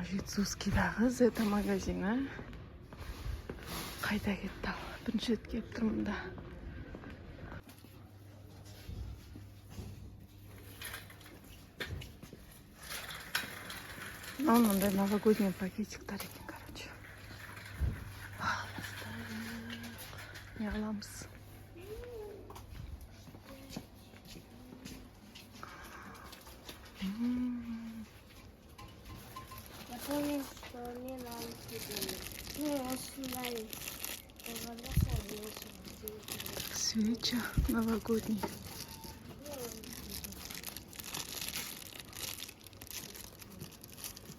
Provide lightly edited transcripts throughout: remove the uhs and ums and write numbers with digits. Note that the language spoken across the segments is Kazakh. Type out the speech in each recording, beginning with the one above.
Мынау Жетісускийдағы Зета магазині. Қайда кетті ал? Бірінші рет келіп тұрмын да. Мынау мынандай новогодний пакетиктар екен, короче. Ал, бастайық. Не қыламыз? Я помню, что мен алып кетемін. Ну, осындай болғанда сол осы. Свеча новогодний.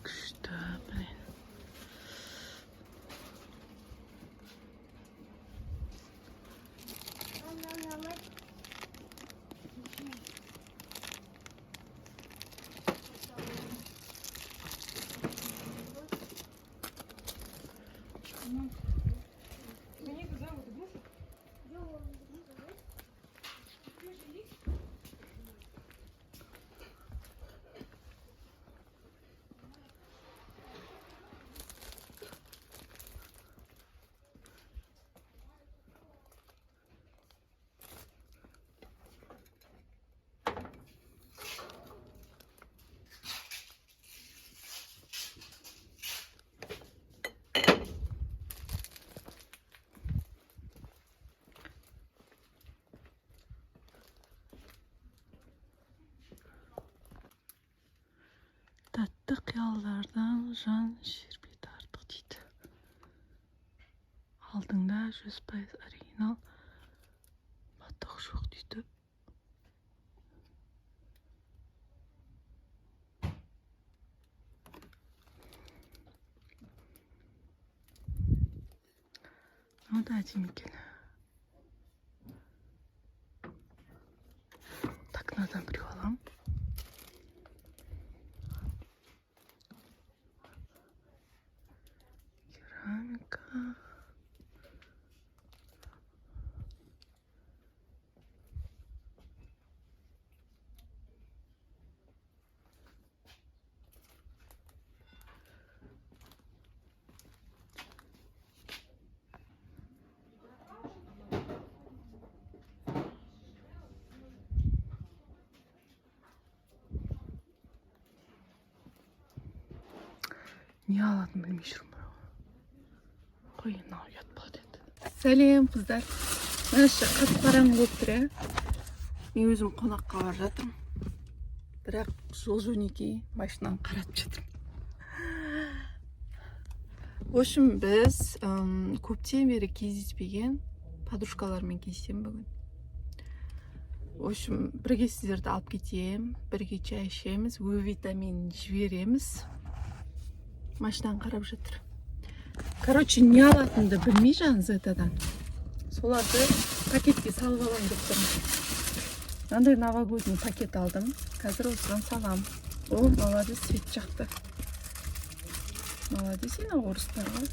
Күшті, блин. Тәтті қиялдардан жан шербеті артық дейді. Алдыңда 100% оригинал батық жоқ дейді. Мынау да әдемі екен. Так, мынадан біреу аламын. Керамика. Не алатынын білмей жүрмін бірақ. Қой, мынау ұят болады енді. Сәлем, қыздар. Мына іші қап-қараңғы болып тұр, иә. Мен өзім қонаққа бара жатырмын. Бірақ жол жөнекей машинаны қаратып жатырмын. В общем, біз көптен бері кездеспеген подружкалармен кездесемін бүгін. В общем, бірге сіздерді алып кетемін, бірге чай ішеміз, Ö витаминін жібереміз. Машинаны қарап жатыр. Короче, не алатынымды білмей жаңа Зетадан. Соларды пакетке салып аламын деп тұрмын. Мынандай новогодний пакет алдым. Қазір осыған салам. О, молодец, свет жақты. Молодец, ена орыстар ғой.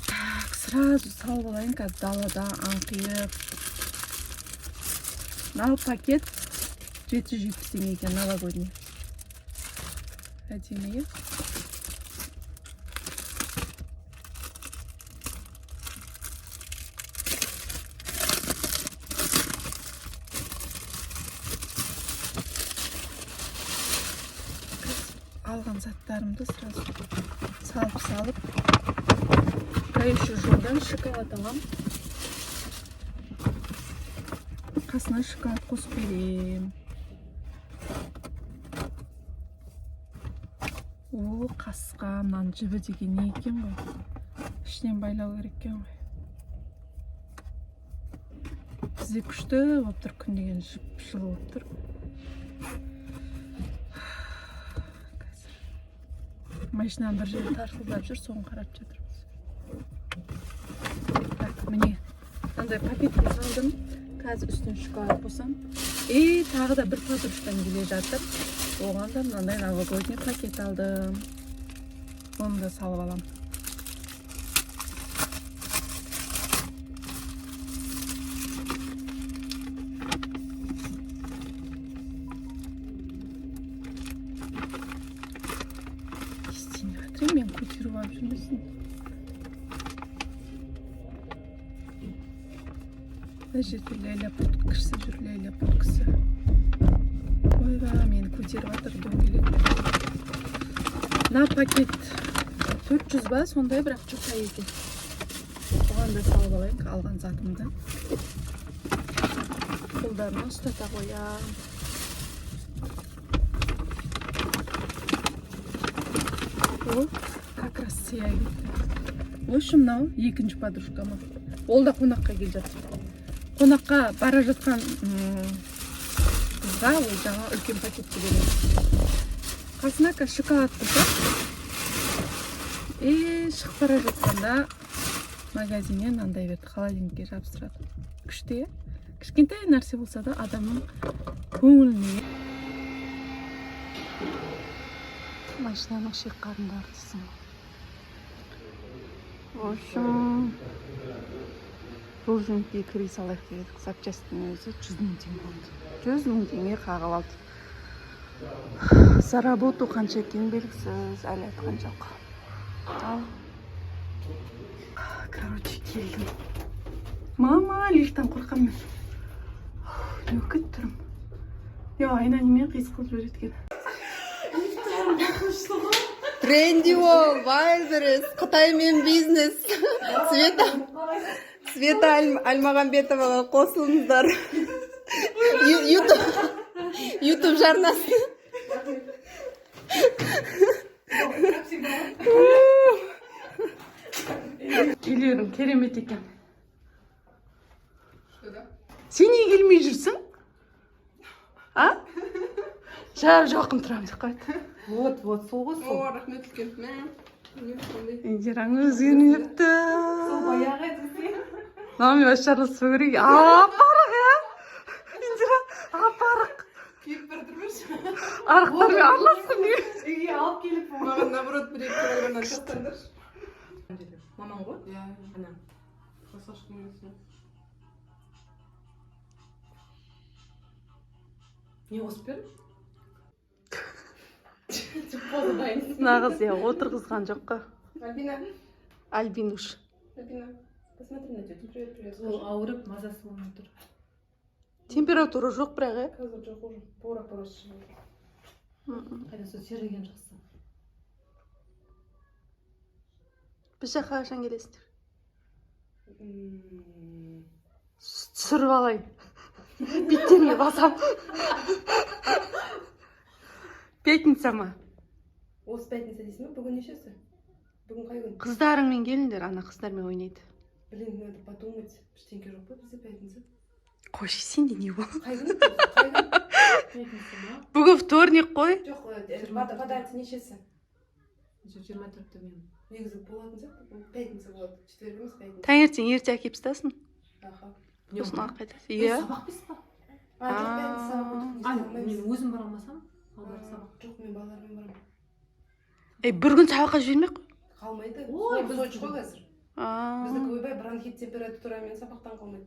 Так, сразу салып алайын, қазір далада аңқиып. Мынау пакет 770 теңге екен, новогодний. Әдемі, иә? Алған заттарымды сразу салып-салып. Еще жолдан шоколад алам. Қасына шоколад қосып берем. О, қасқа, мынаның жібі деген не екен ғой? Ішінен байлау керек екен ғой. Бізде күшті болып тұр, күн деген жып-жылы болып тұр. Қазір машинаның бір жері тарсылдап жүр, соны қарап жатырмыз. Так, міне мынандай пакетке салдым. Қазір үстіне шоколад қосам. И тағы да бір подружкам келе жатыр. Оған да мынандай новогодний пакет алдым. Оны да салып алам. Жүрсін. Мына жерде Ляля кішісі жүр, Ляля кісі. Ойбай, мені көтеріп жатыр дөңгелек. Мына пакет 400 ба сондай, бірақ жұқа екен. Бұған да салып алайық алған затымды. Қолдарыма ұстата қоямын. О, как раз сыя кетті. В общем, мынау екінші подружкама. Ол да қонаққа келе жатыр. Қонаққа бара жатқан қызға ол жаңа үлкен пакетті береді. Қасына қазір шоколад қосады. И шығып бара жатқанда магазиннен мынандай берді, холодильникке жабыстырады. Күшті, иә? Кішкентай нәрсе болса да, адамның көңіліне. Машинаның шек қарындары дейсің ғой. В общем, жол жөнекей кіре салайық деп едік. Запчастьтің өзі 100 000 теңге болды. 100 000 теңге қағып алды. За работу қанша екені белгісіз, әлі айтқан жоқ. Ал, короче, келдім. Мама, лифттен қорқамын мен. Не болып кетті түрім? Я, айна немен қисық қылып жібереді екен. Трендиол, Вайлдберриз, Қытаймен бизнес. Света, Света Альмағамбетоваға қосылыңыздар. Ютуб, Ютуб жарнасы. Үйлерің керемет екен. Сен неге келмей жүрсің? А? Жап жақын тұрамын деп қойды. Вот, вот, сол ғой, сол. О, рахмет үлкен. Мә, не сондай. Индираң өзгермепті. Сол баяғы десе. Мынаумен вообще араласпау керек. Апарық, иә? Индира, апарық. Киіп бара тұрмашы. Арықтармен араласқым келмейді. Үйге алып келіп. Маған наоборот 1-2 килограммнан тастаңдаршы. Мамаң ғой? Иә. Ана. Красавчик несі. Не қосып бердің? Деп қозғаймыз. Мына қыз, иә, отырғызған жоқ қой. Альбина, Альбинуш. Альбина, посмотри на тетю. Привет, привет. Ол ауырып, мазасы болмай тұр. Температура жоқ бірақ, иә? Қазір жоқ уже. Пора просто. Қайда, сол терілген жақсы. Біз жаққа қашан келесіңдер? Түсіріп алайын. Беттеріңе басам. Пятница ма? Осы пятница дейсің ба? Бүгін нешесі? Бүгін қай күн? Қыздарыңмен келіңдер, ана қыздармен ойнайды. Блин, надо подумать. Ештеңке жоқ па бізде пятница? Қойшы, сен де не бол. Қай күн? Қай күн? Пятница ма? Бүгін вторник қой. Жоқ, по дате нешесі? Жоқ, 24-те мен. Негізі болатын сияқты. Пятница болады. Четверг емес, пятница. Таңертең ерте әкеліп тастасын. Аха. Сосын алып қайтасың. Иә. Сабақ емес па? А, жоқ, пятница сабақ өтіп А, не істей мен алмаймыз. өзім бара алмасам, балдар сабақ. Жоқ, мен балалармен барамын. Ей, бір күн сабаққа жібермей ақ қой. Қалмайды. Ой, Ой, сочь қой қазір. А, Біздікі, ойбай, бронхит температурамен сабақтан қалмайды.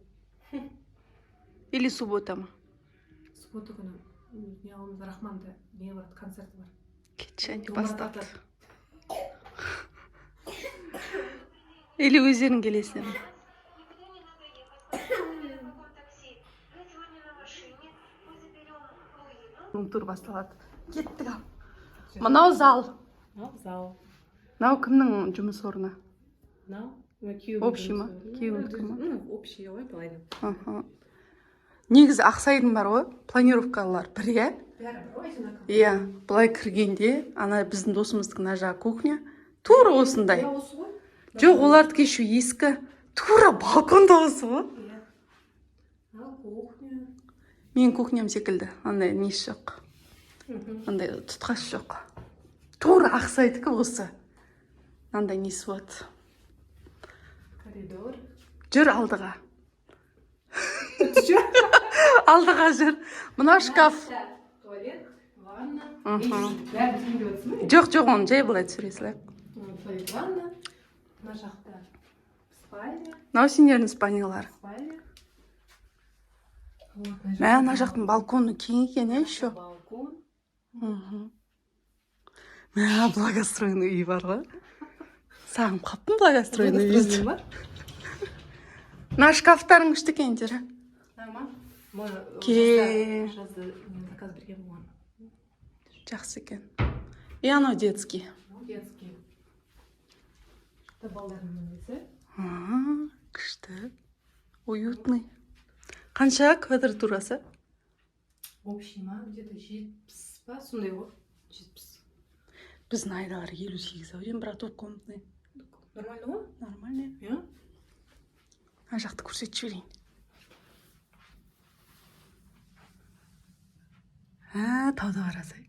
Или суббота ма? Суббота күні не қыламыз, Рахманды не барады, концерті бар. Кетші, әне Домбыра басталды. тартады. Или өздерің келесіңдер ме? Тур басталады. Кеттік, ал. Мынау зал. Мынау зал. Мынау кімнің жұмыс орны? Мынау күйеуімнің Общий ма? жұмыс орны. Күйеуіңдікі ма? Ну, общий ғой былай. Аха. Негізі Ақсайдың бар ғой, планировкалар бір, иә? Бәрі бір ғой, одинаковый. Иә, былай кіргенде, ана біздің досымыздың мына жағы кухня. Тура осындай. Иә, осы ғой. Жоқ, олардікі еще ескі. Тура балкон да осы ғой. Иә. Мынау кухня. Менің кухням секілді. Андай несі жоқ. Андай тұтқасы жоқ. Тура Ақсайдікі осы. Мынандай несі болады. Коридор. Жүр алдыға. Алдыға жүр. Мынау шкаф. Туалет, ванна. Мхм. Бәрін түсінбей отырсың ба? Жоқ, жоқ, оны жай былай түсіре салайық. Туалет, ванна. Мына жақта спальня, Мынау сендердің спальняларың. Спальня. Мә, ана жақтың балконы кең екен, иә, еще. Балкон. Мә, благоустроенный үй бар ғой. Сағынып қалыппын благоустроенный үйді. Ба? Мына шкафтарың күшті екен, Индира. Ма? Ке. Жазда мен заказ берген болған. Жақсы екен. И анау детский. Детский. Это балдардың бөлмесі. А, күшті. Уютный. Қанша квадратурасы? Общий ма? Где-то 70 па? Сондай ғой. 70. Біздің айдалар 58 ау деймін, бірақ двухкомнатный. Нормально ғой? Нормально. Иә. Ана жақты көрсетіп жіберейін. Ә, тауды қарасай.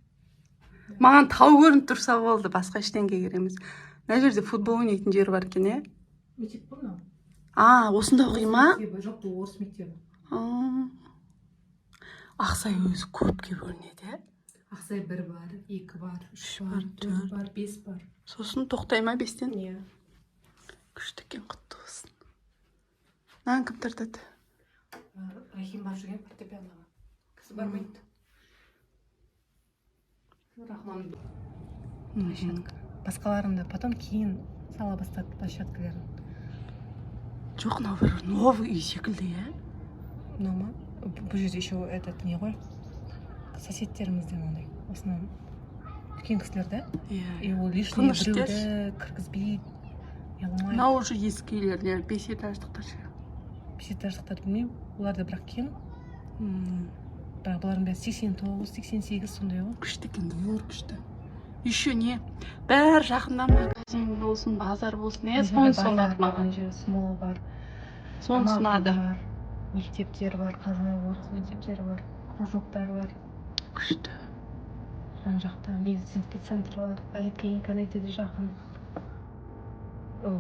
Маған тау көрініп тұрса болды, басқа ештеңе керек емес. Мына жерде футбол ойнайтын жер бар екен, иә? Мектеп қой мынау. А, осында оқи ма? Мектебі. Жоқ, бұл орыс мектебі. А. Ақсай өзі көпке бөлінеді, иә? Ақсай бір бар, екі бар, үш Үш бар, бар, төрт төрт. бар, бес бар. Сосын тоқтай ма бестен? Иә. Күшті екен, құтты болсын. Мынаны кім тартады? Рахим барып жүрген фортепианоға. Кісі бармайды. Рахман. Площадка. Басқаларында потом кейін сала бастады площадкаларын. Жоқ, мынау бір новый үй секілді, иә? Мынау ма? Бұл жерде еще этот не ғой, соседтерімізден ондай в основном үлкен кісілер да, Иә. и ол лишний Тыныш біреуді кіргізбейді, неғылмайды. Мынау уже ескі үйлер, не, бес этаждықтар ше. Бес этаждықтарды білмеймін, олар да бірақ кең. Бірақ бұлардың бәрі 89, 88 сондай ғой. Күшті екен, двор күшті. Еще не, бәрі жақында, магазин болсын, базар болсын, иә, сонысы ұнады маған. Ана жерде смол бар. Сонысы ұнады. Бар, мектептер бар, қазақ орыс мектептері бар, кружоктар бар. Күшті. Жан жақта медицинский центр бар, поликлиника өте де жақын. О,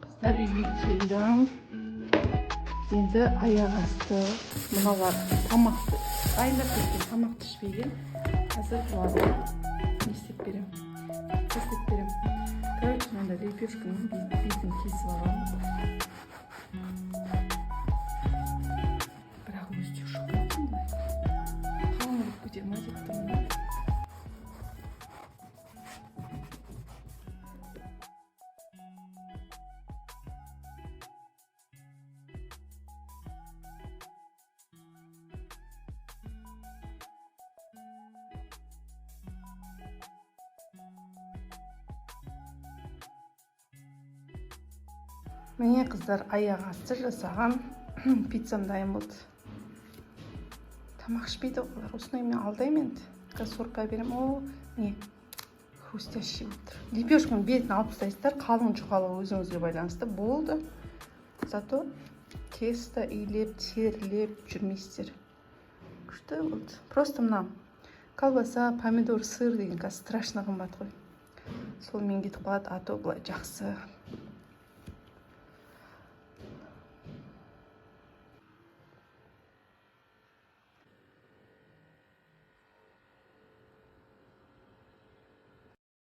Қыздар, үйге келдім. Енді аяқ асты мыналар тамақты дайындап кеткен, тамақты ішпеген. Қазір бұларға не істеп беремін? Істеп беремін. Короче, мынандай лепешканың бетін кесіп аламын. Бірақ өзі де жұқа екен былай. Қалың болып кете ма деп тұрмын да. Міне, қыздар, аяқ асты жасаған пиццам дайын болды. Тамақ ішпейді олар, осыны мен алдаймын енді. Қазір сорпа беремін. О, міне, хрустящий болып тұр. Лепешканың бетін алып тастайсыздар, қалың жұқалығы өзіңізге байланысты болды. Зато тесто илеп, терлеп жүрмейсіздер. Күшті болды. Просто мына Колбаса, помидор, сыр деген қазір страшно қымбат қой, сонымен кетіп қалады. А то былай жақсы.